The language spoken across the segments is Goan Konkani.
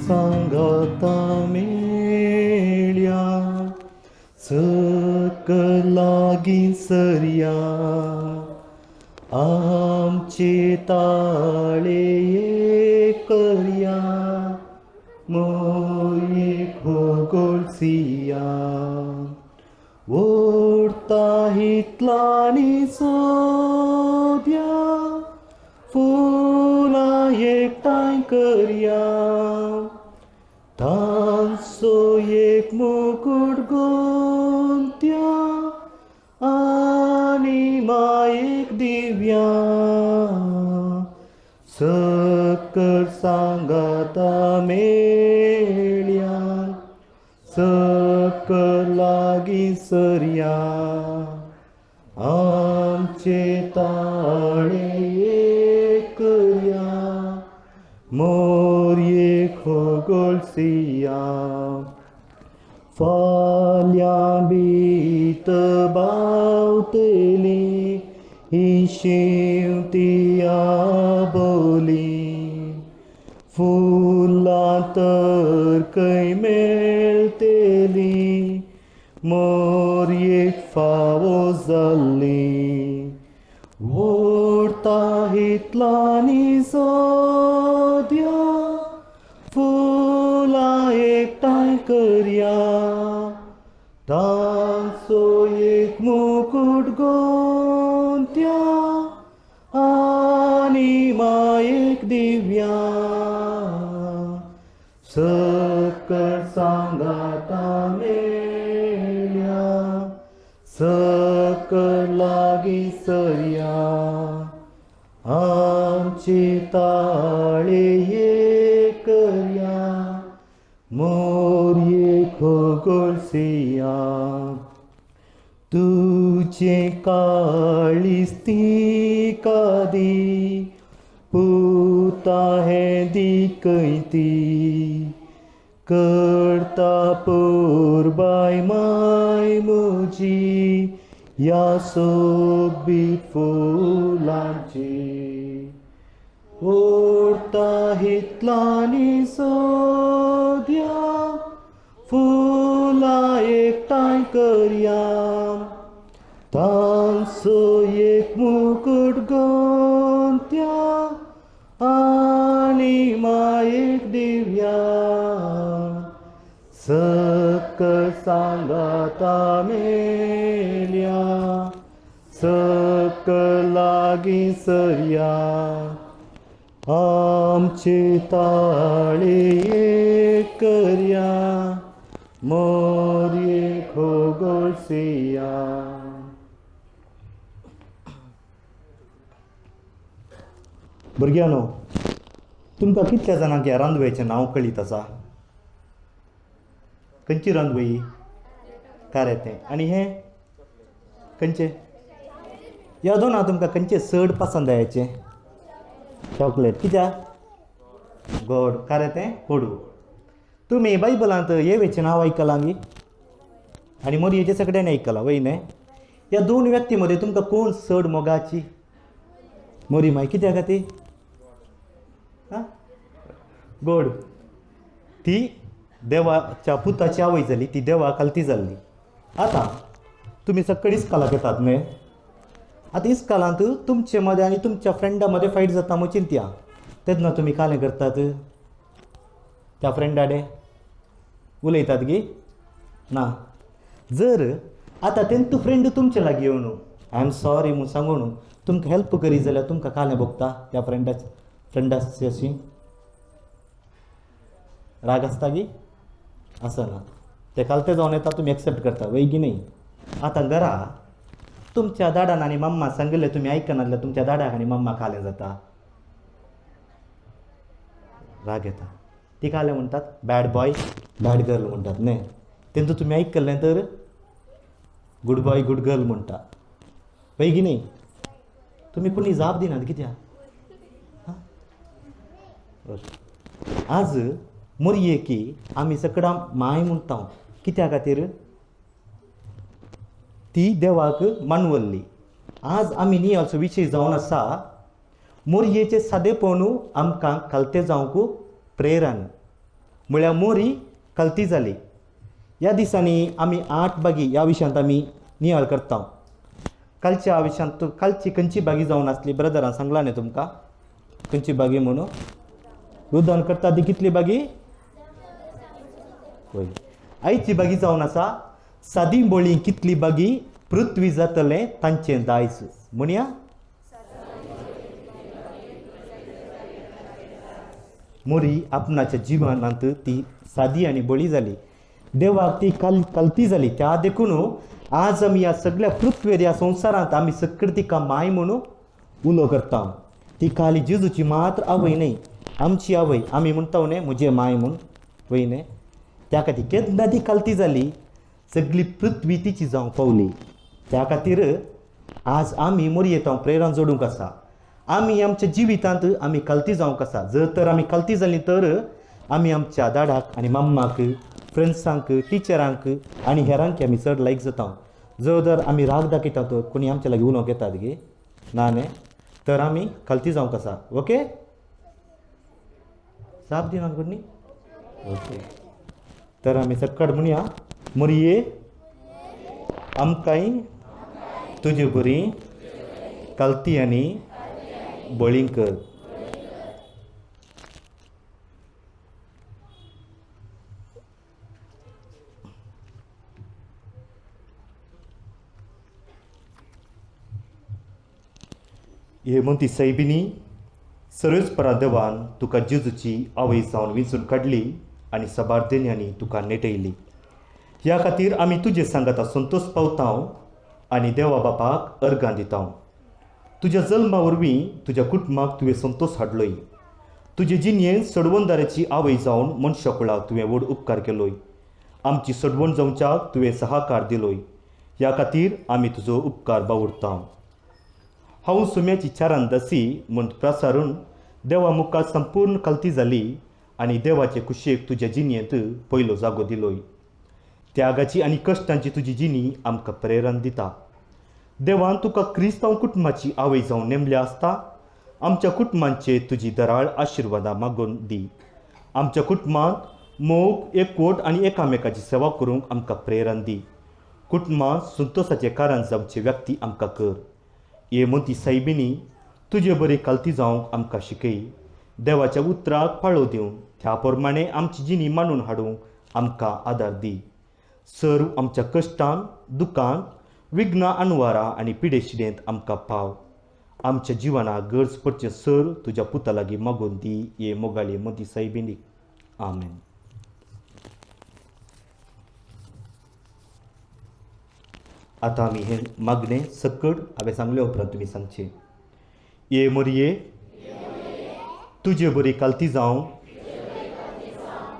सांगाता मेळया, सकल लागीं सरया, आमचे ताळे एक करया, मोरयेक होगोळसिया. ओडता हितलांनी सोदया, फुलां एकठांय करया, तांचो एक मुकूट गोंत्या आनी मायेक दिव्या. सकल सांगाता मेळया, सकल लागीं सरया, आमचे ताळे एक करया, मोरयेक होगोळसिया. फाल्यां भीत बावतली ही शेंवतिया बोली, फुलां तर खंय मेळटली मोरयेक फावो जाल्ली. ओडता हितलांनी सोदया, फुलां एकठांय करया, तांचो एक मुकूट गोंत्या आनी मायेक दिव्या. सकल सांगाता मेळया, सकल लागीं सरया, आमचे ताळे एक करया, मोरयेक होगोळसिया. तुजें काळीज तिका दी, पुता हें दी ती, करता पुरबाय माय म्हजी ह्या सोबीत फुलांची. ओडता हितलांनी सोदया, फुलां एकठांय करया, तांचो एक मुकूट गोंत्या आनी मायेक दिव्या. सकल सांगाता मेळया, सकल लागीं सरया, आमचे ताळे एक करया, मोरयेक होगोळसिया. भुरग्यांनो, तुमकां कितल्या जाणांक ह्या रांदवेचें नांव कळीत आसा? खंयची रांदवई? कारेतें. आनी हें खंयचें? ह्या दोना तुमकां खंयचें चड पसंद यायचें? चॉकलेट. कित्याक? गोड. कारेतें कोडू. तुमी बायबलांत येवेचें नांव आयकलां गी? आनी मोरयेचें सगळ्यांनी आयकलां वय न्हय? ह्या दोन व्यक्ती मदीं तुमकां कोण चड मोगाची? मोरी माय. कित्याक खातीर? आं, गोड. ती देवाच्या पुताची आवय जाली, ती देवा खालती जाल्ली. आतां तुमी सगळीं इस्कालाक येतात न्हय? आतां इस्कालांत तुमचे मदें आनी तुमच्या फ्रेंडा मदें फायट जाता म्हूण चिंतया, तेन्ना तुमी कालें करतात? त्या फ्रेंडाडे उलयतात गी ना? जर आतां तेंचो फ्रेंड तुमचे लागीं येवन I am sorry म्हूण सांगून तुमकां हेल्प करीत जाल्यार तुमकां कालें भोगता? त्या फ्रेंडाची अशी राग आसता गी? आसना. ते कालते जावन येता, तुमी एक्सेप्ट करता वय गी न्हय? आतां घरा तुमच्या दाडान आनी मम्मा सांगिल्लें तुमी आयकना जाल्यार तुमच्या दाडाक आनी मम्मा कालें जाता? राग येता. ती कालें म्हणटात? बॅड बॉय बॅड गर्ल म्हणटात न्हय? तेंचो तुमी आयकल्लें तर गुड बॉय गुड गर्ल म्हणटा वय गी न्हय? तुमी कोणी जाप दिनात कित्याक? आज मोरयेकी आमी सकडां माय म्हणटा. कित्या खातीर? ती देवाक मानवल्ली. आज आमी नियाळचो विशय जावन आसा मोरयेचें सादेपण आमकां खालतें जावंक प्रेरण. म्हळ्यार मोरी कलती जाली. ह्या दिसांनी आमी 8 बागी ह्या विशयांत आमी नियाळ करता. कालच्या विशयांत कालची खंयची बागी जावन आसली ब्रदरान सांगला न्ही तुमकां खंयची बागी म्हणून? रुदान करता ती कितली बागी? वय. आयची बागी जावन आसा सादी बळी कितली बागी पृथ्वी जातलें तांचें दायज. म्हणया मोरी आपणाच्या जिवनांत ती सादी आनी बळी जाली. देवाक ती कलती जाली. त्या देखून आज आमी ह्या सगळ्या पृथ्वेर ह्या संवसारांत आमी सगळी तिका माय म्हणून उलो करता. ती खाली जेजूची मात्र आवय न्हय, आमची आवय. आमी म्हणटा न्हय म्हजे माय म्हूण, वय न्हय? त्या खातीर केन्ना ती कलती जाली सगळी पृथ्वी तिची जावंक पावली. त्या खातीर आज आमी मोरयेत हांव प्रेरण जोडूंक आसा. आमी आमच्या जिवितांत आमी कलती जावंक आसा. जर तर आमी कलती जाली तर आमी आमच्या दाडाक आनी मम्माक, फ्रेंड्सांक, टिचरांक आनी हेरांक आमी चड लायक जाता. जर तर आमी राग दाखयता तर कोणी आमच्या लागीं उलोवंक येतात गे ना न्ही, तर आमी कलती जावंक आसा. ओके, साप दिना कोणी? ओके, तर आमी सक्कड म्हणया मोरये आमकांय तुजे बरी कलती आनी बळीं कर. हे मोती सैबिनी सर्वेस्परा देवान तुका जेजूची आवय जावन विंचून काडली आनी साबार देण्यांनी तुका नेटयली. ह्या खातीर आमी तुजे सांगाता संतोश पावता आनी देवा बापाक अर्गां दिता. तुज्या जल्मा वरवीं तुज्या कुटुंबाक तुवें संतोश हाडलोय. तुजे जिणेंत सडवणदाराची आवय जावन मनशाकुळाक तुवें व्हड उपकार केलोय. आमची सडवण जावच्याक तुवें सहाकार दिलोय. ह्या खातीर आमी तुजो उपकार बावुरता. हांव सुम्याची चारान दसी म्हूण प्रसारून देवा मुखार संपूर्ण कलती जाली आनी देवाचे कुशेक तुज्या जिणेंत पयलो जागो दिलोय. त्यागाची आनी कश्टांची तुजी जिणी आमकां प्रेरण दिता. देवान तुका क्रिस्तांव कुटुंबाची आवय जावन नेमल्या आसता. आमच्या कुटुंबांचे तुजी दराळ आशिर्वादां मागून दी. आमच्या कुटुंबांत मोग, एकवट आनी एकामेकाची सेवा करूंक आमकां प्रेरण दी. कुटुंबांत संतोशाचें कारण जावचे व्यक्ती आमकां कर. हे मोती सायबिनी तुजे बरी कलती जावंक आमकां शिकय. देवाच्या उतराक पाळो दिवन त्या प्रमाणे आमची जिणी मांडून हाडूंक आमकां आदार दी. सर्व आमच्या कश्टान, दुकान, विघ्नां, अनवारां आनी पिडेशिडेंत आमकां पाव. आमच्या जिवनाक गरज पडचें सर तुज्या पुता लागीं मागून दी. हे मोगाळी मोती सायबिनीक. आमेन. आतां आमी हें मागणें सकट हांवें सांगले उपरांत तुमी सांगचें. ये मोरये तुजे बरी कालती जावं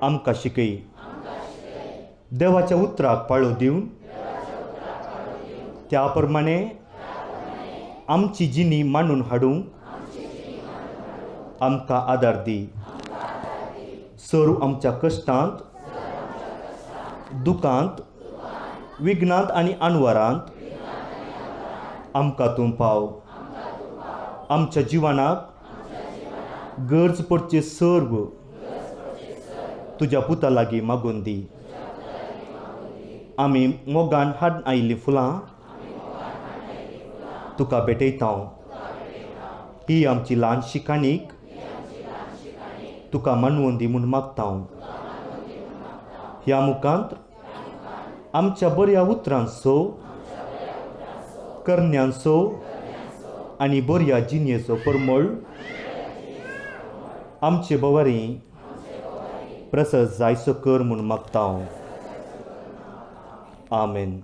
आमकां शिकय. देवाच्या उतराक पाळो दिवन त्या प्रमाणे आमची जिणी मांडून हाडूंक आमकां आदार दी. सर्व आमच्या कश्टांत, दुकांत, विघ्नांत आनी अनवरांत आमकां तूं पाव. आमच्या जिवनाक गरज पडचे सर्व तुज्या पुता लागीं मागून दी. आमी मोगान हाडून आयिल्लीं फुलां तुका भेटयता. ही आमची ल्हानशी काणीक तुका मानवून दी म्हूण मागता. ह्या मुखांत आमच्या बऱ्या उतरांचो, करण्यांचो आनी बऱ्या जिणेचो परमळ आमचे बवारी प्रसत जायसो कर म्हूण मागता. आमेन.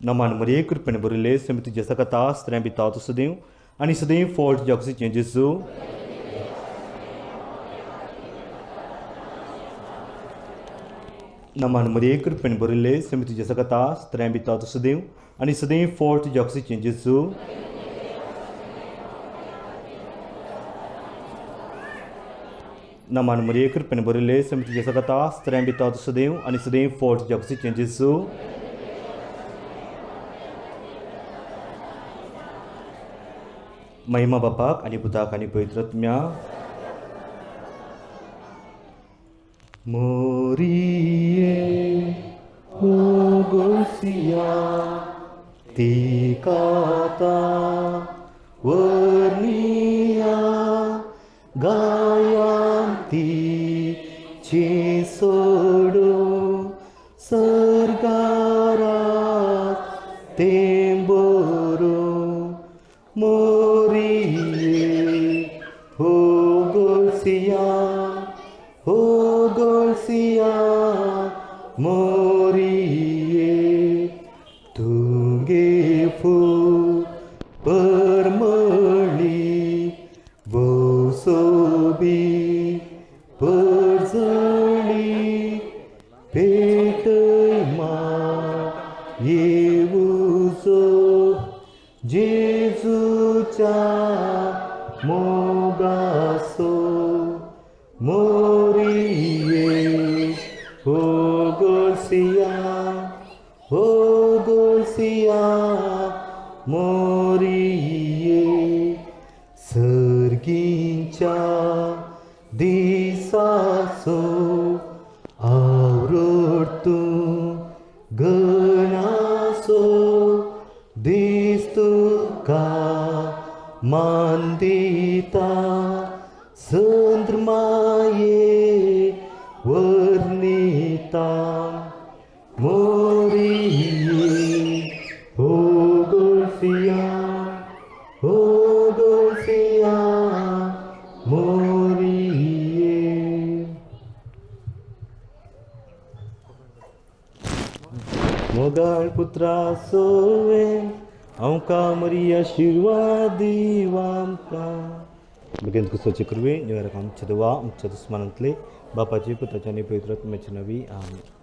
नमान मरिये कृपेन भरिल्ले समी तुज्या सकता स्त्रियां भितर तूं सदैव आनी सदैव फॉल्ट जगसीचें जेजू. नमान मरिये कृपेन भरिल्ले समी तुज्या सकता स्त्रियां भितर तूं सदैव आनी सदैव फॉल्ट जगसीचें जेजू. नमान मरिये कृपेन भरिल्ले समी तुज्या सकता स्त्रियां भितर तूं सदैव आनी सदैव फॉल्ट जगसीचें जेजू. महिमा बापाक आनी पुताक आनी पवित्र आत्म्याक. मोरिये मोगोसिया तिकाता वर्निया गायांती ची सोडू सरगारात तेंबोरू मोरिये हो गोसिया हो गोसिया मोरिये तुगे फूल परमळी बोसोबी परजळी पेटय मा येवजो जेजूच्या मोगासो मोरिये हो गोसिया हो गोसिया मोरिये सर्गींच्या दिसासो आवृतू गणासो दीस तुका मान दिता संद्रमाये वर्णिता मोरिये हो गोसिया हो गोसिया मोरिये. मोगाळ पुत्रा सोवे आमकां मरी आशिर्वाद दिव आमकां. बेगीन कुसोचे करवी निवारक आमच्या देवा आमच्या दुस्मानांतले बापाची पुताच्या आनी पवित्र आत्म्याची नवी. आमेन.